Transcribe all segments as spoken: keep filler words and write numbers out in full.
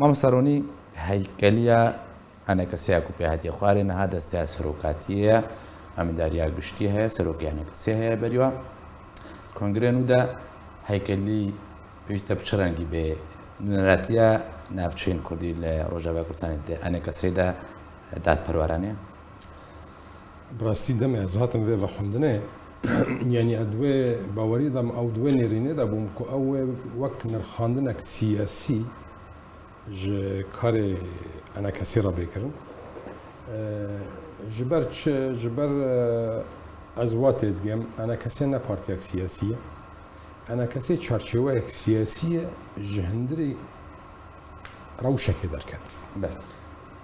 Mamosta Ronî, heykeliya ENKSê ya ku pê hatiye xwarê niha desteya serokatiyê ye, amîdariya giştî heye, serokê ENKSê heye berî wa. Kongrê nû de heykelî pêwîst e bi çi rengî bê? Nûneratiya navçeyên kurdî li Rojavayê Kurdistanê di ENKSê de dadperweranê? Bi rastî demê ez hatim vê vexwendinê, yanî ez di wê baweriyê de me, ew di wê nêrînê de bûm ku ew ê wek nirxandinek siyasî ji karê ENKSê re bê kirin. E, ji ber çi? Ji ber, e, ez wa têdigem, ENKS ne partiyek siyasî ye. ENKS çarçeweyek siyasî ye, ji hundirê rewşekê derket. Belê.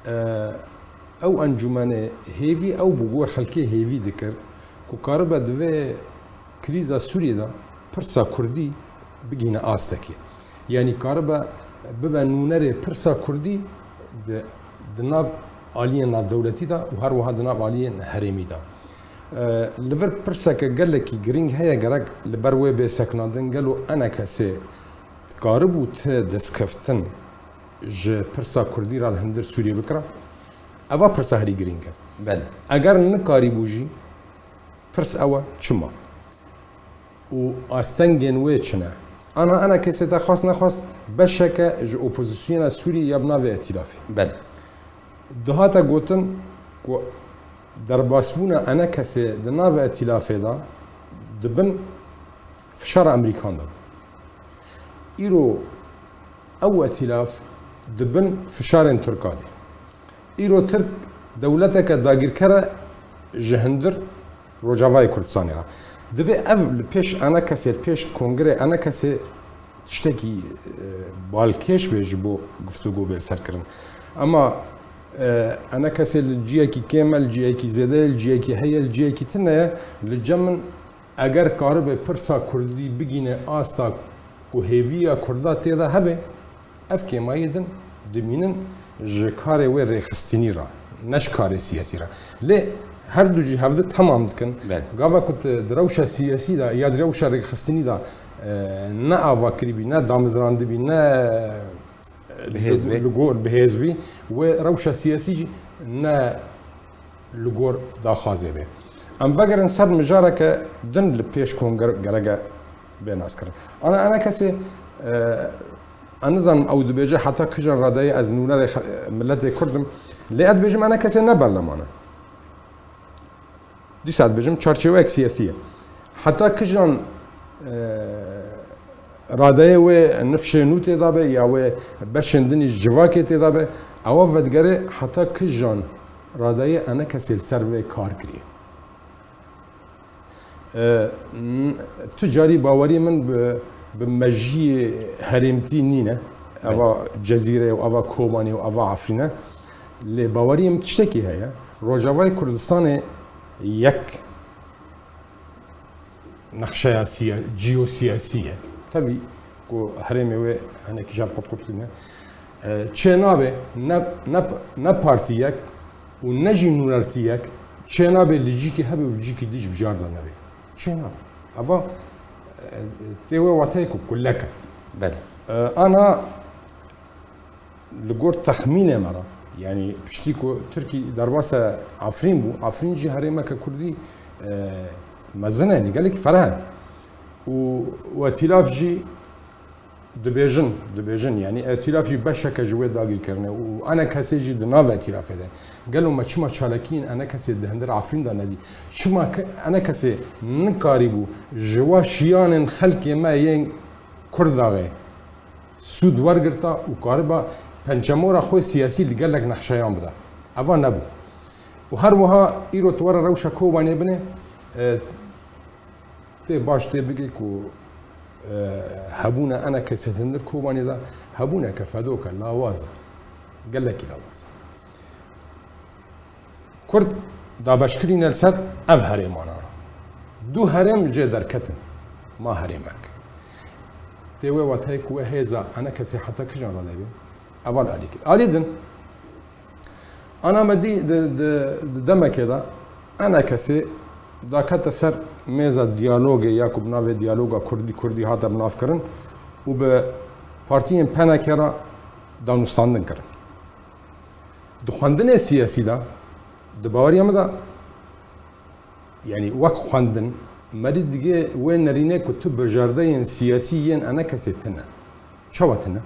E, ew encûmenê hêvî, ew bi gor xelkê hêvî dikir ku karibe di vê krîza Sûriyê de pirsa kurdî bigihîne astekê. Yanî karibe bibe nûnerê pirsa kurdî di, di nav aliyên navdewletî de û her wiha di nav aliyên herêmî de. E, li vir pirseke gelekî girîng heye, gerek li ber wê bê sekinandin, gelo ENKSê dikaribû ti destkeftin ji pirsa kurdî re li hundir Sûriyê bikira? Eva pirsa herî girîng e. Belê. Eger nikarîbû jî, pirs ew e, çima? Û astengên wê çi ne? Ana ENKSê te xwest nexwest beşeke ji opozisyona Sûriyê ya bi navê Etîlafê. Belê. Dihate gotin ku derbasbûna ENKSê di navê Etîlafê de di bin fişara Emerîkan de bû. Îro ew Etîlaf di bin fişarên Tirka de. Îro Tirk dewleteke dagîrker e ji hundir Rojavayê Kurdistanê re. Divê ev li pêş ENKSê, li pêş kongrê ENKSê tiştekî, e, balkêş be ji bo guftûgo bê li ser kirin. Ema, e, ENKSê li ciyekî kêm e, li ciyekî zêde ye, li ciyekî heye, li ciyekî tune ye, li cem min eger karibe pirsa kurdî bigîne asta ku hêviya kurda tê de hebe, ev kêmayî din dimînin ji karê wê rêxistinî re, ne ji karê siyasî re. Lê her du jî hevdi temam dikin. Belê. Gava ku tu di rewşa siyasî de ya di rewşa rêxistinî de, e, ne ava kiribî, ne damizrandibî, ne, e, Bi hêz li, bê. Li gor bi hêz bî, wê rewşa siyasî jî ne li gor daxwazê bê. Em vegerin ser mijareke din li pêş kon ger-, gereke bê naskirin. Ana ENKSê, e, ez nizanim ew dibêje heta kijan radeyê ez nûnerê xe-, miletê Kurd im, lê ez dibêjim ENKSê ne berleman e. Dîsa dibêjim çarçeweyek siyasî ye. Heta kijan, e, radeyê wê nifşê nû tê de be ya wê beşên din î ji civakê tê de be, ewa vedigere heta kijan radeyê ENKSê li ser vê kar kiriye. E, n-, tu carî bawerî min bi, bi mejiyê herêmtî nîne. Eva Cezîre û eva Kobanê û eva Efrîne. Lê bawerî min tiştekî heye. Rojavayê Kurdistanê yek nexşeya siya-, ciyosiyasî ye. Tevî ku herêmê wê hinek jev qutqut kirine. E, çê nabe ne, ne, ne partiyek û ne jî nûnertiyek çê nabe li cîkî hebe û li cîkî dî ji bijar de nebe. Çê nabe. Eva, e, tê wê wateyê ku kulek e. Belê. E, ana li gor texmînê me re, yanî piştî ku Tirkî derbasa Efrîn bû, Efrîn jî herêmeke kurdî, e, mezin e, gelekî fereh e. Û, û Etîlaf jî dibêjin, dibêjin, yanî Etîlaf jî beşeke ji wê dagîrkirine û ENKSê jî di nav Etîlafê de. Gelo me çima çalakiyên ENKSê di hundir Efrîn de nedî? Çima ke ENKSê nikarîbû ji wa şiyanên xelkê me yên Kurdaxê sûd wergirta û kariba pençemora xwe siyasî li gelek nexşeyan bida? Eva nebû. Û her wiha îro tu were rewşa Kobanê binê, e, tê baş tê bigê ku, e, hebûna ENKSê di hundir Kobanê de hebûneke fedok e, lawaz e. Gelekî lawaz e. Kurd dabeşkirîne li ser ev herêmana. Du herêm jê derketin. Ma herêmek. Tê wê wateyê ku wê hêza ENKSê heta kijan radeyê bê? Eval alî kir. Alî din, ana me dî di, di, di demekê de ENKSê dakete ser mêza diyalogê ya ku bi navê diyaloga Kurdî-Kurdî hate binavkirin û bi partiyên PNKê re danûstandin kirin. Di xwendinê siyasî de, di baweriya min de, yanî wek xwendin, merî digê wê nerînê ku tu bijardeyên siyasî yên enekesê tine. Çawa tine?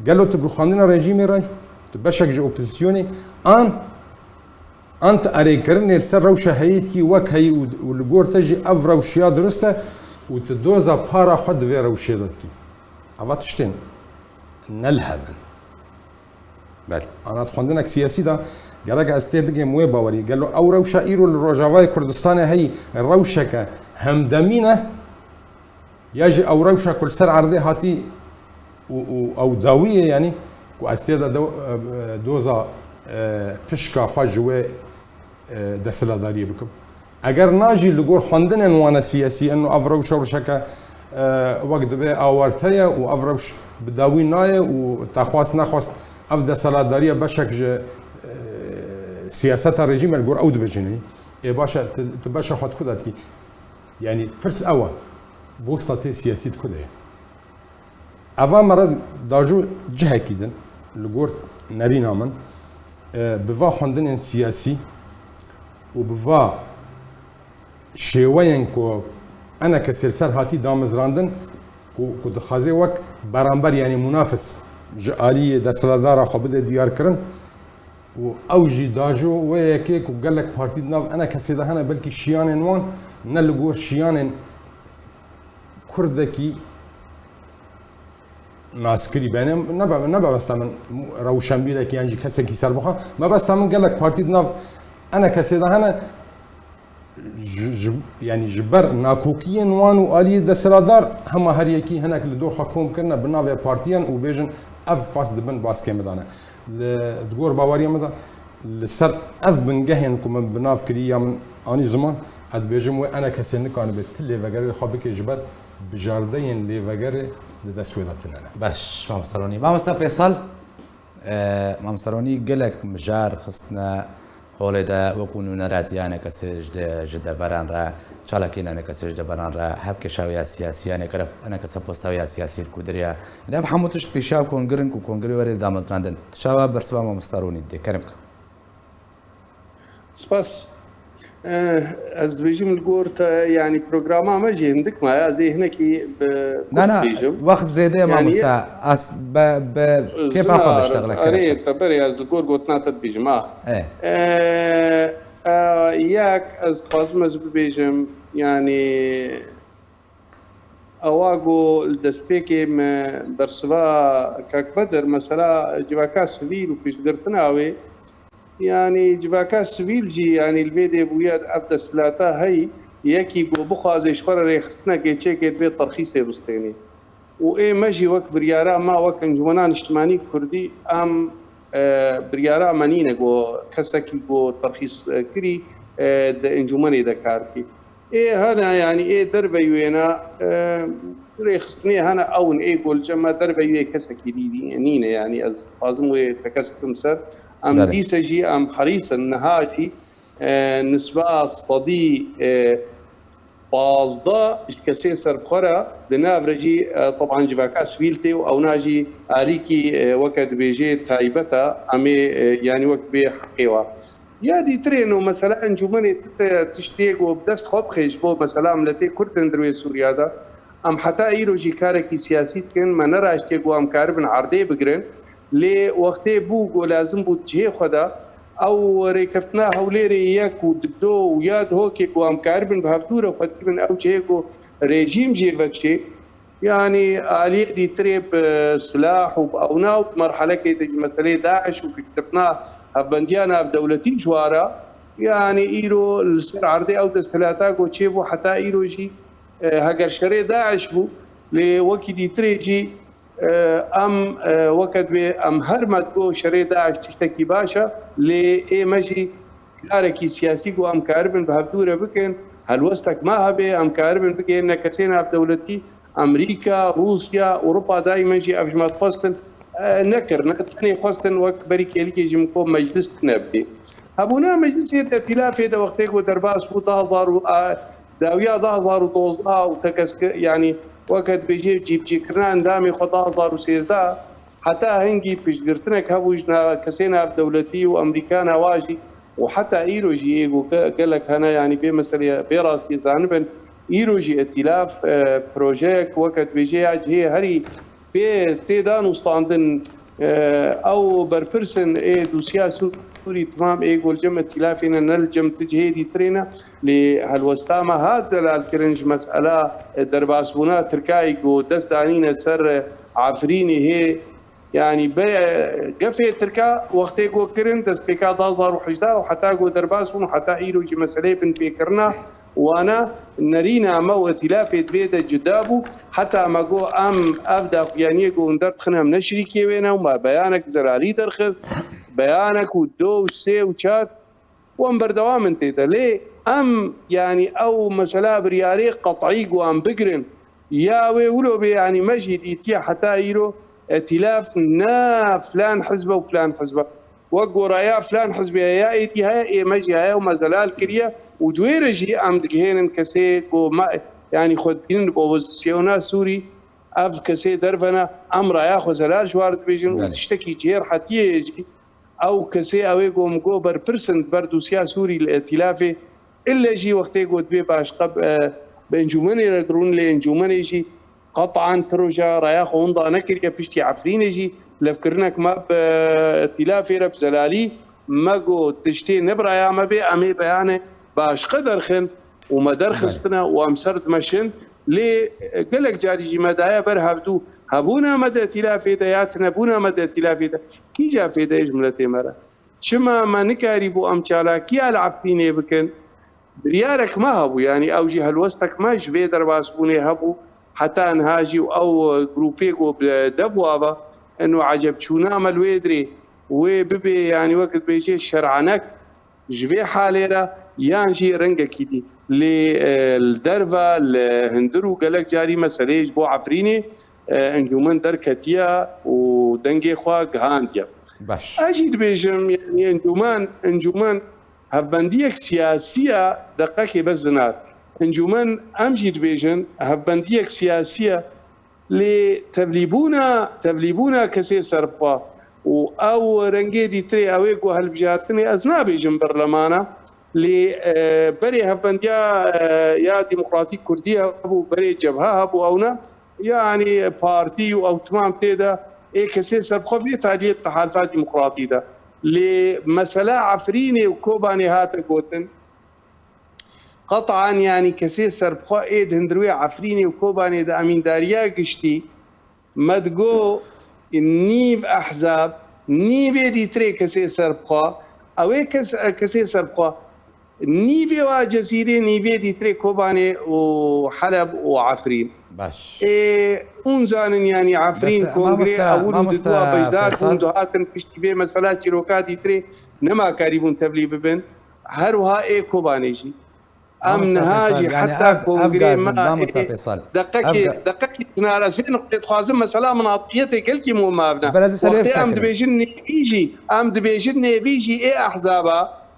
Gelo tu bi xwendina rejîmê re, tu beşek ji opozîsyonê, an, an tu erêkirinê li ser rewşa heyî dikî wek heyî û, û li gor te jî ev rewş ya dirust e û tu doza para xwe di vê rewşê de dikî. Eva tiştên ne li hev in. Belê. Ana di xwendinek siyasî de gerek ez tê bigêm wê bawerî. Gelo ew rewşa îro li Rojavayê Kurdistanê heyî rewşeke hemdemî ne? Ya jî ew rewşa ku li ser erdê hatî û, û ew dawî ye, yanî ku ez tê de do-, e, doza, e, pişka xwe ji wê, e, desthilatdariyê bikim. Eger na jî li gor xwendinên wan e siyasî, eno ev rewş rewşeke, e, wek dibe awarte ye û ev rewş bi dawî nayê û te xwest nexwest ev desthilatdariya beşek ji, e, siyaseta rejîmê li gor ew dibijinî. Ê baş e, tu, tu beşa xwe di ku de dikî? Yanî pirs ew e, bosta tê siyasî di ku de ye? Eva me re dajû cihekî din li gor nerîna min, e, bi va xwendinên siyasî û bi va şêweyên ku enekesê li ser hatî damezrandin, ku, ku dixwaze wek beramber, yanî munafis ji aliyê desthilatdara xwe bide diyarkirin û ew jî dajû wê yekê ku gelek partî di nav enekesê de hene, belkî şiyanên wan ne li gor şiyanên Kurdekî naskirî be. Ne, ne be, ne mebesta min rewşenbîrekî yan jî kesekî serbixwe. Mebesta min gelek partî di nav enekesê de hene, ji, ji, yanî ji ber nakokiyên wan û aliyê desthilatdar hema her yekî hinek li dor xwe kom kirine bi navê partiyan û bêjin ev pas di bin baskê min de ne. Li, di gor baweriya min de li ser ev bingehên ku min bi nav kirî ya min anî ziman, ez dibêjim wê enekesê nikanibe ti lêvegerê xwe bike ji ber bijardeyên lêvegerê di dest wê de tine ne. Baş, mamoste Ronî. Mamoste Fêsal, e, mamoste Ronî gelek mijar xistine holê de wekû nûneratiya enekesê ji de, ji deveran re, çalakiyên enekesê ji deveran re, hevkêşawiya siyasî, enekere-, enekese postawiya siyasî li ku diriya. Yanî ev hemû tişt pêşiya kongir in ku kongirê were damezrandin. Tu çawa bersiva mamoste Ronî didî? Kerem ke. Spas. Eh, ez dibêjim li gor te, yanî programa me jî hindik maye, ez ê hinekî bi Na, kurt na, bêjim. Wext zêde ye, Yanî mamoste. Ez be, be kêfa xwe Zina, biştexile, kerem ke. Erê, te berê ez li gor gotina te dibêjim, ha. Eh. Eh, eh, yek, ez dixwazim ez bibêjim, yanî, ewa ku li destpêkê me bersiva Kak Bedir, mesela civaka sivîl û piştgirtina wê, yanî civaka sivîl jî, yanî li vê dê bûye ev desthilata heyî, yekî ku bixwaze ji xwe re rêxistinekê çêkê, divê terxîsê bistênê. Û ê me jî wek biryara me, wek Encûmena Niştimanî Kurdî, em, e, biryara me nîne ku kesekî ku terxîs, e, kirî, e, di encûmenê de kar bikî. Ê hene, yanî ê derveyî wêne, e, rêxistinê hene, ew in ê ku li cem me derveyî wê kesekî nî-, nîne, yanî ez dixwazim wê tekez bikim ser. Em Belê. dîse jî em herîs in, niha jî, e, nisba sedî, e, pazdeh ji kesê serbixwe re di nav re jî, e, teban civaka sivîl tê û ewna jî alîkî, e, weke dibêjê taybet e, em ê, e, yanî wek bê heqê wa. Ya dîtirên û mesela encûmenê ti-, te-, tiştê ku bi dest xwe bixê ji bo mesela miletê Kurd in di rûyê Sûriya de, em heta îro jî karekî siyasî dikin, me neraştiye ku em karibin erdê bigirin. Lê wextê bû ku lazim bû cihê xwe de, ew rêkeftina Hewlêrê yek û dido û ya Dihokê ku em karibin bi hevdû re xwe dikibin ew cihê ku rejîm jê vekişê, yanî aliyê dîtirê bi silah û bi ewna û di merhelekê de ji meseleyê DAIŞ û piştgirtina hevbendiya navdewletî ji wa re, yanî îro li ser erdê ew desthilata ku çêbû heta îro jî, e, heger şerê DAIŞ bû, lê wekî dîtirê jî, e, em, e, weke divê em her me digo şerê DAIŞ tiştekî baş e, lê ê me jî karekî siyasî ku em karibin bi hevdû re bikin, helwestek me hebe, em karibin bigihîne kesê navdewletî, Amerîka, Rûsya, Ewropa daîmen jî ev ji me dixwestin, e, nekirine. Tenê xwestin wek berî kêlikê jî min got meclis tune bibê. Hebûna meclisê de îtîlafê de wextê ku derbas bû du hezar û, a, dawiya du hezar û dozdeh û tekez kir, yanî weke dibêjê cîbicîkirina endamê xwe du hezar û sêzdeh, Heta hingî piştgirtinek hebû ji na-, kesê navdewletî û Amerîka newa jî û heta îro jî ê ku ge-, gelek hene, yanî bê meselê, bê rastî zanibin, îro jî îtîlaf, e, projeyek weke dibêje ya cihê herî pê tê danûstandin, e, ew berpirsên ê dosya Sûrî timam ê ku li cem îtîlafê ne, ne li cem ti cihê dîtirê ne, lê helwesta me hat zelalkirin ji mesela, e, derbasbûna Tirkayê ku dest danîne ser, e, Efrînê hê, yanî be, gefê Tirka wextê ku kirin, destpêka du hazar û hejdeh û heta ku derbas bûn û heta îro jî meseleyê binpêkirina wana nerîna me û îtîlafê di vê de cuda bû. Heta me got, em ev daxuyaniyê ku hûn derdixin, em ne şirîkê wê ne û me beyanek zelalî derxist, beyanek û do û sê û çar. Wan berdewam in tê de. Lê em, yanî ew mesela biryarê qet'î ku em bigirin, ya wê wilo bê, yanî me jî dîtiye heta îro îtîlaf ne filan hizb e û filan hizb e. Wek ku raya filan hizbê heye, ya êdî heye, ê me jî heye û me zelal kiriye û di wê re jî em digihênin kesê ku me, yanî xwe dibînin bi opozisyona Sûrî, ev kesê derve ne, em raya xwe zelal ji war dibêjin û Belê. Tiştekî cihê rehetiyê ye jî. Ew kesê ew ê ku min got berpirs in di ber dosya Sûrî li îtîlafê, îlle jî wextê ku dibê başqe, e, bi encûmenê re dirûn, lê encûmenê jî qet'an ti roja raya xwe winda nekiriye, piştî Efrînê jî levkirinek me bi îtîlafê re bi zelalî me got tiştê ne bi raya me bê, em ê beyane başqe derxin û me derxistine û em ser dimeşin. Lê, e, gelek carî jî me daye ber hevdû hebûna me di îtîlafê de ya tinebûna me di îtîlafê de kîja fêdeyê ji miletê me re? Çima me nikarîbû em çalakiya li Efrînê bikin? Biryarek me hebû, yanî ew jî helwestek me ji vê derbasbûnê hebû. Heta niha jî û ew grûpê ku bi dev û ava in û ecebçûna me li wê dirê wê bibê, yanî wek dibêjê şer'anek, ji vê halê re yan jî rengekî dî. Lê, e, li derve, li hundir û gelek carî meseleyê ji bo Efrînê, e, encûmen derketiye û dengê xwe gihandiye. Baş. Ez jî dibêjim, yanî encûmen, encûmen hevbendiyek siyasî ye, deqekê bes dinar. Encûmen, em jî dibêjin, hevbendiyek siyasî ye. Lê tevlîbûna, tevlîbûna kesê serbixwe û ew rengê dîtirê ew ê ku hilbijartinê, ez nabêjim berlemana, lê, e, berê hevbendiya, e, ya Demokratîk Kurdî hebû, berê cebhe hebû, ew ne, yanî partî û ew timam tê de ê kesê serbixwe vê taliyê di Tehalfa Demokratî de. Lê mesela Efrînê û Kobanê hate gotin, qet'an, yanî kesê serbixwe ê di hundirwê Efrînê û Kobanê de emîndariya giştî, me digo nîv ehzab, nîvê dîtirê kesê serbixwe, ew ê kes-, kesê serbixwe, nîvê wa Cezîrê, nîvê dîtirê Kobanê û Heleb û Efrîn. Baş. Ê, hûn zanin, yanî Efrîn Bes, kongre mamoste, ewil û mamoste didwa beşdar bûn, Feysal. Dihatin piştî vê mesela çîroka dîtirê nema karîbûn tevlî bibin. Her wiha ê Kobanê jî. Em Mamoste niha Feysal, jî yani heta ev, ev kongrê gazin, me mamoste ê Feysal. Deqekê, Ev ga- deqekê dinar, ez vê nuqtê dixwazim, mesela minatiqiyetê gelkî muhim mabna. Berez ser Wextê ev em sekine. Dibêjin nêvî jî, em dibêjin nêvî jî ê ehzaba.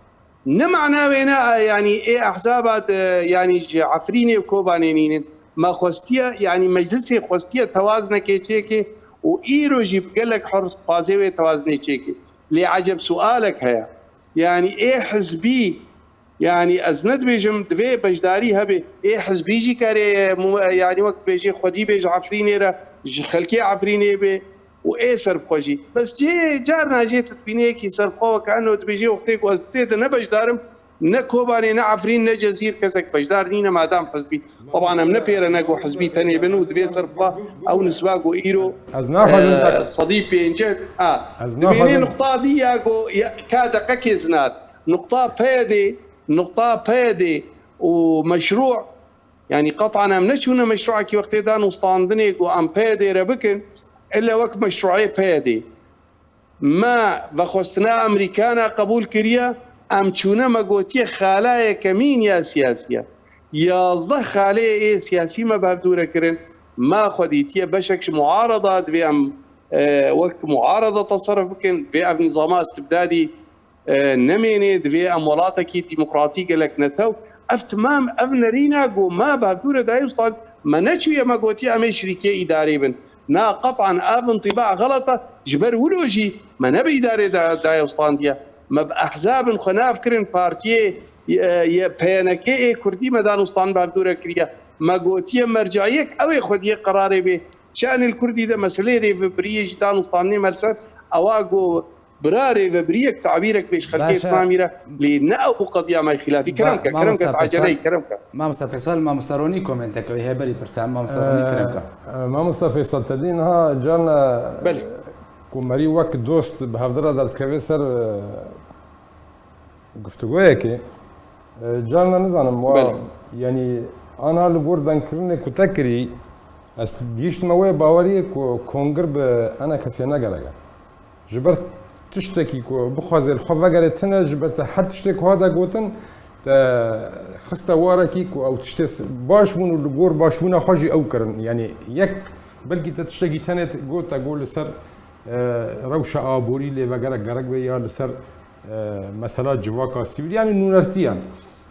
Ne mana wê ne, yanî ê ehzaba de, yanî ji Efrînê û Kobanê nînin. Me xwestiye, yanî meclisê xwestiye tewaznekê çêke û îro jî bi gelek hirs dixwaze wê tewaznê çêke. Lê eceb sualek heye. Yanî ê hizbî, yanî ez ne dibêjim divê beşdarî hebe, ê hizbî jî karê, mu-, yanî wek dibêjê xwedî bê ji Efrînê re, ji xelkê Efrînê bê û ê serbixwe jî. Bes cê carna jê tu dibînê yekî serbixwe weke eno dibêjê wextê ku ez tê de ne beşdar im, ne Kobanê, ne Efrîn, ne Cezîr kesek beşdar nîne madam hizbî. Teban em ne pêre ne ku hizbî tenê bin û divê serbixwe ew nisba ku îro, Ez naxwazim e, te- sedî pêncî, a, Ez dibênê naxwazim- nuqta dî ya ku ya, ka deqekê zinat. Nuqta P Y D, nuqta P Y D û meşrû, yanî qet'an em neçûne meşrûekî wextê danûstandinê ku em P Y D re bikin, ille wek meşrûê P Y D. Me vexwestina Amerîkana qebûl kiriye, em çûne me gotiye xala yekemîn ya siyasî ye. Yazdeh xaleyê ê siyasî me bi hevdû re kirin. Me xwe dîtiye beşek ji muarada, divê em, e, wek muarada teserruf bikin, divê ev nîzama istibdadî, e, nemênê, divê em welatekî demokratî gelek netew. Ev timam, ev nerîna ku me bi hevdû re daye ustan, me neçûye, me gotiye em ê şirîkê îdarê bin. Na, qet'an ev intîba xelet e. Ji ber wilo jî me ne bi îdarê da-, daye ustandiye. Me bi ehzabin xwe nav kirin, partiyê, e, ye P N K ê Kurdî me dan ustan bi hevdû re kiriye. Me gotiye merceiyek ew ê xwediyê qerarê bê. Şanê li Kurdî de meseleyê rêvebiriyê jî dan û standinê me li ser ewa ku bira rêvebiriyek tabîrek pêş xelkê Baş e. Tamî re, lê ne ew qediya me xilafî. Kerem ke, kerem ke, Mamosta Feysal, taceleyê kerem ke. Mamosta Feysal, Mamosta Ronî komenteke wê hê berî pirsa, Mamosta Ronî kerem ke. Ee, Mamosta Feysal, te dî niha carna Belê. Ku merî wek dost bi hevdira derdikeve ser, e, Guftûgoyekê, e, carna nizanim, wa, Belê. Yanî, ana li gor dengkirinê ku te kirî, ez gihîştime wê baweriyê ku kongir bi ena kesê ne gerek e. Ji ber tiştekî ku bixwaze li xwe vegere tine, ji ber te her tiştê ku hate gotin, te xiste warekî ku ew tiştê s-, baş bûn û li gor başbûna xwe jî ew kirin. Yanî, yek, belkî te tiştekî tenê t-, got, te got li ser, e, rewşa aborî lê vegerek gerek be ya li ser e, mesela civaka sivîl, yanî nûnertiyan.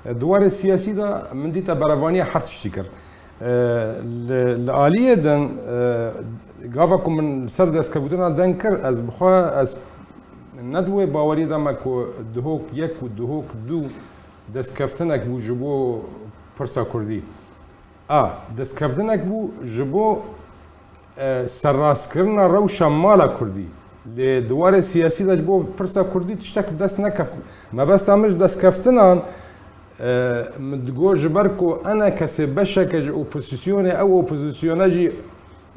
E, di warê siyasî de min dîte berevaniya her tiştî kir. E, li, li aliyê din, e, gava ku min li ser destkevûtina deng kir, ez bi xwe, ez ne di wê bawerî de me ku Duhok yek û Duhok du destkeftinek bû ji bo pirsa kurdî. A, destkeftinek bû ji bo, e, serrastkirina rewşa mala kurdî. Lê di warê siyasî de ji bo pirsa kurdî tiştek bi dest nekeft. Mebesta min ji destkeftinan, e, min digot ji ber ku ena kesê beşeke ji opozîsyonê, ew opozîsyona jî,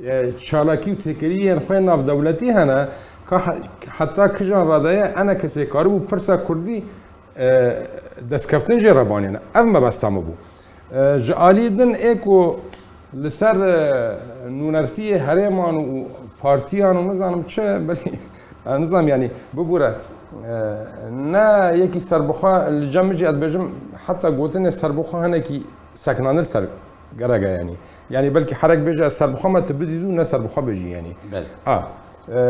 e, çalakî û têkiliyên xwe navdewletî hene, ka he-, heta kijan radeye ena kesê karibû pirsa kurdî e, destkeftin jê re banêne. Ev mebesta min bû. E, ji alî din ê ku li ser, e, nûnertiyê herêman û partiyan û nizanim çi, belkî, e, nizanim, yanî, bibûre, e, ne yekî serbixwe, li cem min jî ez dibêjim, heta gotinê serbixwe hinekî seknandin li ser gerek e, yanî. Yanî belkî herek bêje ez serbixwe me, tu bidî dû ne serbixwe bêjî, yanî. Belê. A, e,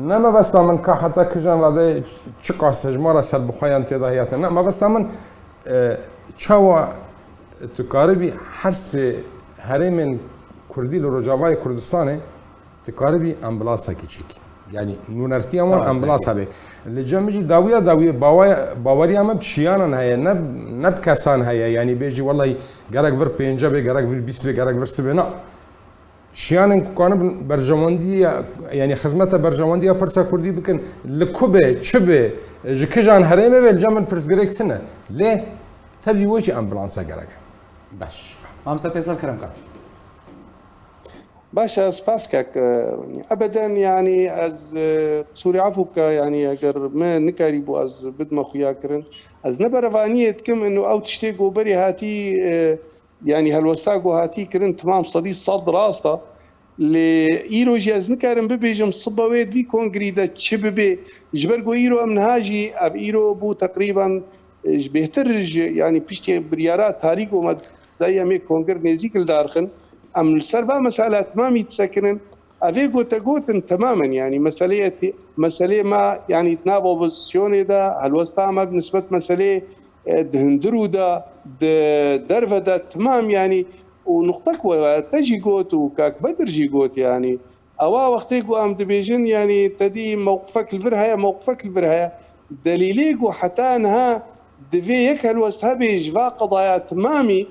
ne mebesta min ka heta kijan rade çi qas hejmara serbixweyan tê de heye. Ne, mebesta min, e, çawa tu karibî her sê herêmên kurdî li Rojavayê Kurdistanê tu karibî ambulansekî çêkî. Yanî nûnertiya wan Rast ambulans hebe. Li cem min jî dawiya dawiyê bawa-, baweriya me bi şiyanan heye, ne, ne bi kesan heye. Yanî bêjî welahî gerek vir pênce bê, gerek vir bîst bê, gerek vir sibê. Na. Şiyanên ku kanibin berjewendiya, yanî xizmeta berjewendiya pirsa kurdî bikin, li ku be, çi be, ji kijan herêmê be, li cem min pirsgirêk tune. Lê tevî wê jî ambulansa gerek e. Baş. Mamoste Feysal, kerem ka. Baş e, spas kek, e, Ronî. Ebeden, yanî, ez, e, qisûrê efû bike, yanî, eger me nikarîbû ez bidme xuya kirin. Ez ne berevaniyê dikim, ino ew tiştê ku berê hatî, e, yanî, helwesta ku hatî kirin, timam sedî sed rast e. Lê îro jî ez nikarim bibêjim sibe wê di vî kongrî de çi bibê. Ji ber ku îro em niha jî, ev îro bû teqrîben, e, ji bêhtir ji, yanî, piştî biryara tarî ku me dayî em ê kongir nêzîk li dar xin. Em li ser va mesela timamî disekinin. Ev ê ku te gotin temamen, yanî meseleyê tê-, meseleyê me, yanî di nav opozisyonê de, helwesta me bi nisbet meseleyê, e, di hundir û de, di derve de timam, yanî, û nuqtek we te jî got û kak Bedir jî got, yanî, ewa wextê ku em dibêjin, yanî, te dî mewqifek li vir heye, mewqifek li vir heye. Delîlê ku heta niha divê yek helwest hebê ji va qedaya timamî,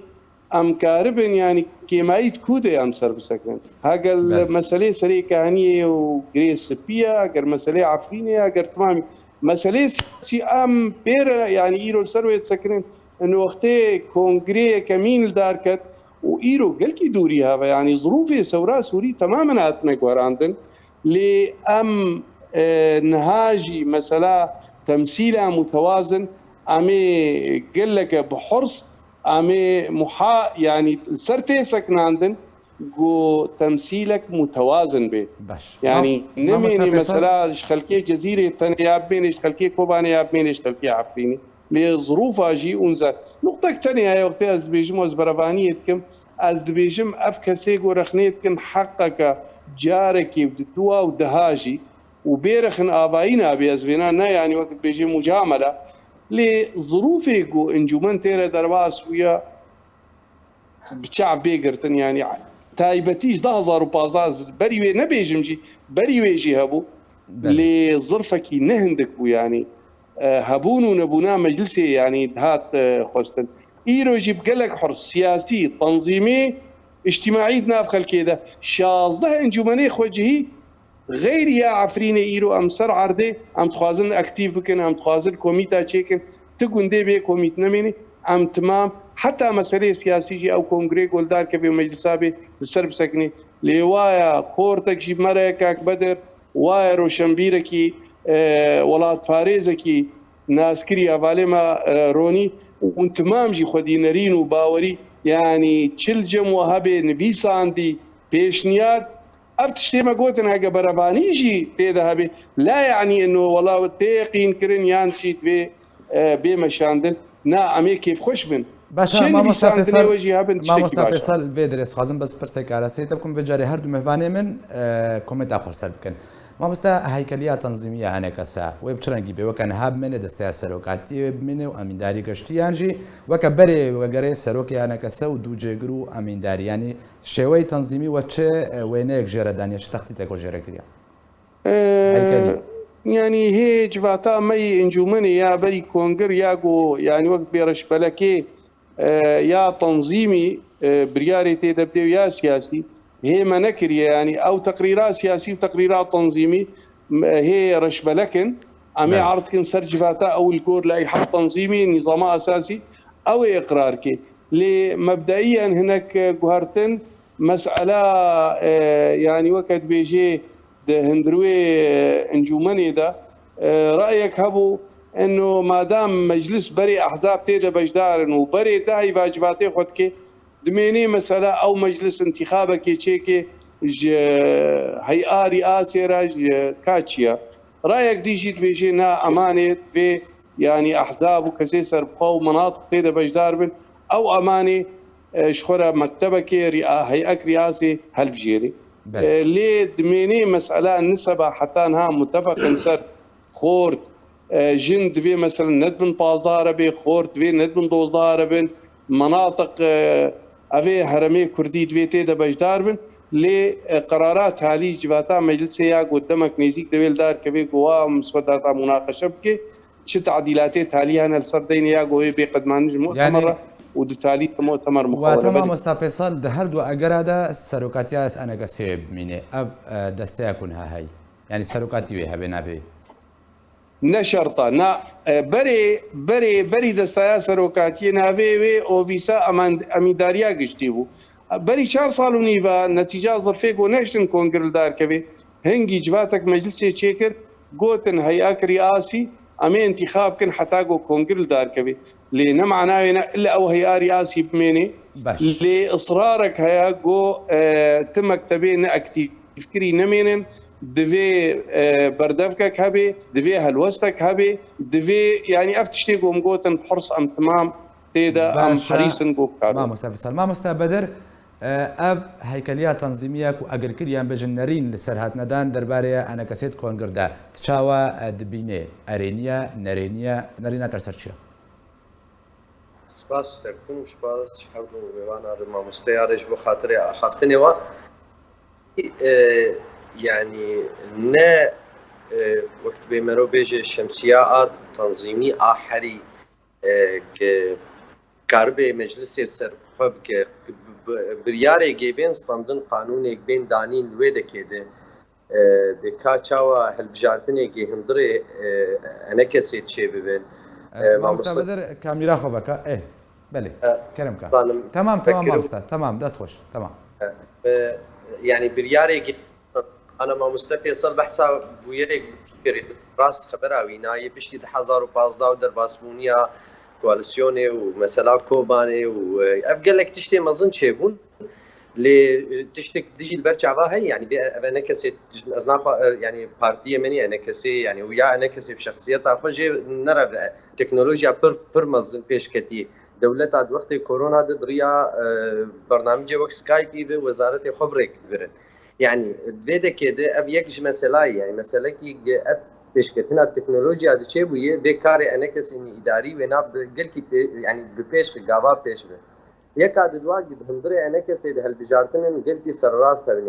em karibin, yanî, kêmayî di ku de em ser bisekinin. Heger li Belê. meselê serê kehaniyê û girê spî ye, heger meselê Efrînê ye, heger timamî meselê siyasî em pê re, yanî, îro li ser wê disekinin. Ino wextê kongrê yekemîn li dar ket û îro gelkî dûrî heve, yanî, zirûfê sewra Sûrî temamen hatine guherandin. Lê em, e, niha jî mesela temsîla mutewazin, em ê geleke bi hirs, em ê muha-, yanî li ser tê seknandin ku temsîlek mutewazin bê. Baş. Yanî Ma-, Mamoste nemênê Feysal? Mesela ji xelkê Cezîrê tenê ya bimênê, ji xelkê Kobanê ya bimênê, ji xelkê Efrînê. Lê zirûfa jî unze. Nuqtek tenê heye, wextê ez dibêjim û ez berevaniyê dikim, ez dibêjim ev kesê ku rexnê dikin heqeke carekê û di dua û deha jî û bêrexin avayî nabe, ez vêna ne, yanî wek dibêjê mucamele. Lê zirûfê ku encûmen tê re derbas bûye, bi çav bê girtin, yanî taybetî ji du hazar û pazdeh, berî wê nebêjim jî, berî wê jî hebû. Belê. Lê zirfekî ne hindik bû, yanî, e, hebûn û nebûna meclisê, yanî dihat, e, xwestin. Îro jî bi gelek hirs siyasî, tenzîmî, îctîmaî di nav xelkê de şazdeh encûmenê xwecihî, xeyrî ya Efrînê îro em ser erdê, em dixwazin aktîf bikin, em dixwazin komîta çêkin. Ti gundê bê komît nemênî, em timam, heta meseleyê siyasî jî ew kongrê goldar kevê û meclisa bê li ser bisekinê. Lê waya xortek jî bi me re ye, kak Bedir, waya roşenbîrekî, e, welatparêzekî naskirî hevalê me, e, Ronî, û timam jî xwedî nerîn û bawerî, yanî çil cem we hebê nivîsandî, pêşniyar, ev tiştê me gotin, heke berevanî jî tê de hebe, la yanî ino wela tê qînkirin yan jî divê, e, bê meşandin. Na, em ê kêfxweş bin. Baş e, çi mamosta nivîsandinê Fêsal, we jî hebin, tiştekî mamosta baş e. Fêsal, vê dirê dixwazim bes pirsek arasteyê te bikim, vê carê her du mêvanê min, e, komêta xwe li ser bikin. Mamosta, heykeliya tenzîmî ya E N K S, wê bi çi rengî bê? Weke niha bimêne desteya serokatiyê wê bimêne û emîndarî geştî, yan jî weke berê, weke gerê serokê E N K S û du cêgir û emîndarî, yanî şêweyê tenzîmî we çi, e, wêneyek jê re daniye, çi textîtek we jê re kiriye? E, Heykelî. Yanî hê civata me yê encûmenê ya berî kongir ya ku, yanî wek bê reşbelekê, e, ya tenzîmî, e, biryarê tê de bidê û ya siyasî hê me nekiriye. Yanî ew teqrîra siyasî û teqrîra tenzîmî, m-, hê reşbelek in. Em ê Evet. erd kin ser civata ew li gor leyha tenzîmî, nîzama esasî, ew ê iqrar kê. Lê mebdeiyen hinek, e, guhertin, mesela, e, yanî weke dibêjê di hundirwê, e, encûmenê de, e, rayek hebû, eno madam meclis berê ehzab tê de beşdar in û berê dehî vacibatê xwe dike, dimênê mesela ew meclis intîxabekê çêke ji hey'a rîasê re ji ka çi ye. Rayek dî jî dibêje na emanê divê, yanî ehzab û kesê serbixwe û menatiq tê de beşdar bin. Ew emanê, e, ji xwe re mektebekê rîa-, hey'ek rîasê helbijêrê. Belê. E, lê dimênê mesela niseba heta niha mutefeqin ser xort, e, jin divê mesela nedibin pazdeh re bê, xort divê nedibin dozdeh re bin, menatiq, e, evê heremê kurdî divê tê de beşdar bin. Lê, e, qerara talî civata meclisê ya ku demek nêzîk divê li dar kevê ku wa miswedata munaqeşe bike, çi tadîlatê talî hene li ser deynê ya ku wê bê qedmanin ji mu'temer Yanî re û di talî de mu'temer Wate muxawere bidin. Mamosta Fêsal, di her du egera de serokatiya S N K S'ê bimîne. Ev, e, desteya ku niha heyî. Yanî serokatî wê hebe navê. Ne şerta, na, e, berê, berê, berî destaya serokatiyê navê wê ovîsa eman-, emîndariya giştî bû. Berî çar sal û nîva netîca zirfê ku neştin kongir li dar kevê, hingî civatek meclisê çêkir, gotin hey'ek rîasî, em ê intîxab kin heta ku kongir li dar kevê. Lê ne mana wê ne illa ew hey'a rîasî bimênê. Baş. Lê israrek heye ku, e, ti mektebê ne aktîf kirî nemênin, divê, e, berdevkek hebê, divê helwestek hebê, divê, yanî ev tiştê ku em gotin, hirs em timam tê de, em Baş e. herîs in ku bikar. Mamosta Fêsal. Mamosta Bedir, e, ev heykeliya tenzîmî ye ku agirkirî yan bêjin nerîn li ser hatine dan derbarê E N K S'ê di kongir de. Tu çawa, e, dibînê? Erênî ye, nerênî ye, nerîna te li ser çi ye? Spas ji te dikim û spas ji her du mêvana re, mamosteya re ji bo xatirê axaftinê wan. E, yanî ne, e, wek dibê mero bêje şemsiya a tenzîmî a herî, e, ke karibê meclisê ser xwe bike, bi, bi, biryarê gê bên standin, qanûnê bên danîn wê dekê de. E, de ka çawa hilbijartinê gê hundirê, e, E N K S'ê çêbibin. E, E, mamosta mamosta Bedir, kamîra xwe veke. Ê, belê. E, kerem ka. Zanim, Tamam, tamam, vekirî- mamosta. Tamam, dest xweş. Tamam. E, e, yanî biryarê gê-, ana mamoste Fêsal behsa bûyerek kirî. Rast xebera wî nayê piştî du hezar û pazdeh û derbasbûniya koalîsyonê û mesela Kobanê û, e, ev gelek tiştê mezin çêbûn. Lê, e, tiştek dijî li ber çava heye, yanî vê ev E N K S'ê, ez naxwe, e, yanî partiyê min e E N K S'ê, yanî û ya E N K S'ê bi şexsiyeta xwe jê nere ve. Teknolojiya pir, pir mezin pêş ketî. Dewleta di wextê korona de di riya, e, bernamicê wek Skype î ve wezaretê xwe bi rêk dibirin. Yani vê dekê de ev yek ji meselayê, yani meselekî ge ev pêşketina teknolojiya diçê bûye, vê karê enekesên îdarî wêna bi gelkî pê, yani bi pêş ve, gava pêş ve. Yeka di dua di hundirê enekesê de helbijartinên gelkî serrast hebin.